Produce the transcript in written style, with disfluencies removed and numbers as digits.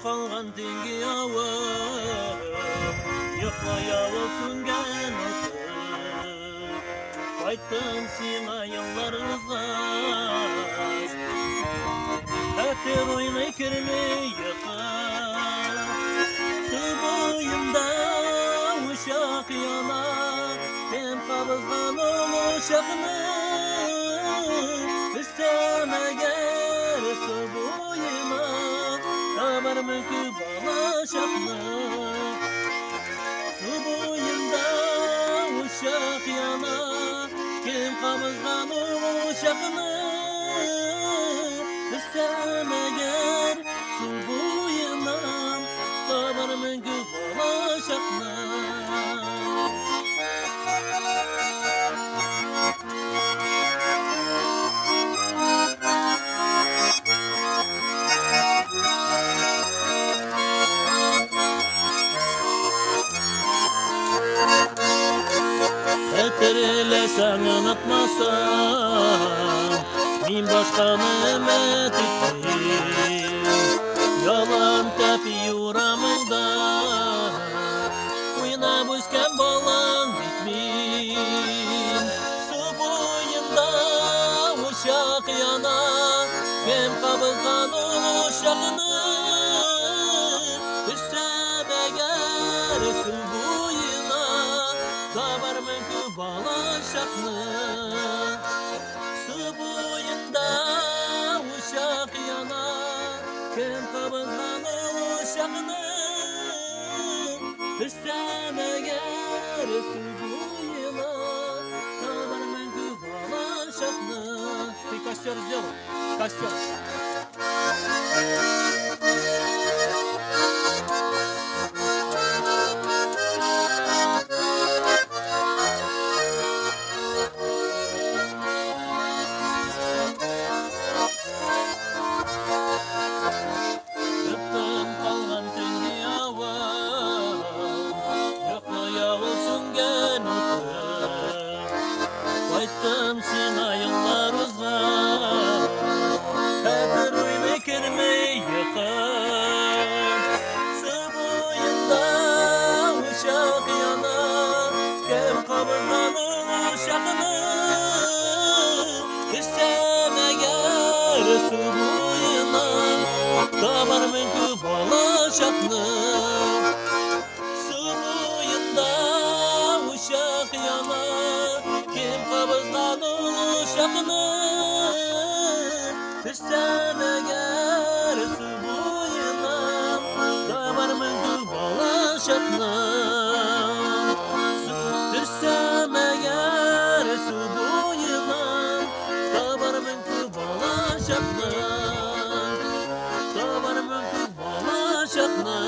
Калган төнге авыл, йоклый авыл сүнгән уты. Кайттым сиңа еллар узгач, хәтер уйный керми йокы. Су буенда учак яна, кем кабызган ул учакны? Төшсәм әгәр су буена, табармын күп балачакны. Су буенда учак яна, кем кабызган ул учакны? Төшсәм әгәр су буена, табармын күп балачакны. Хәтерләсәң, онытмасаң, мин башканы өмет итмим. Ялан тәпи урамыңда уйнап үскән балаң бит мин. Су буенда учак яна, кем кабызган ул учакны? Төшсәм әгәр су буена, табармын күп балачакны. Су буенда учак яна, кем кабызган ул учакны? Төшсәм әгәр су буена, табармын күп балачакны. Ты костер сделал? Костер. Тып-тын калган төнге авыл, йоклый авыл сүнгән уты. Кайттым сиңа еллар узгач, хәтер уйный керми йокы. Су буенда учак яна, кем кабызган ул учакны? Төшсәм әгәр су буена, табармын күп балачакны. Су буенда учак яна, кем кабызган ул учакны? Төшсәм әгәр су буена, табармын күп балачакны. Төшсәм әгәр су буена, табармын күп балачакны. Табармын күп балачакны.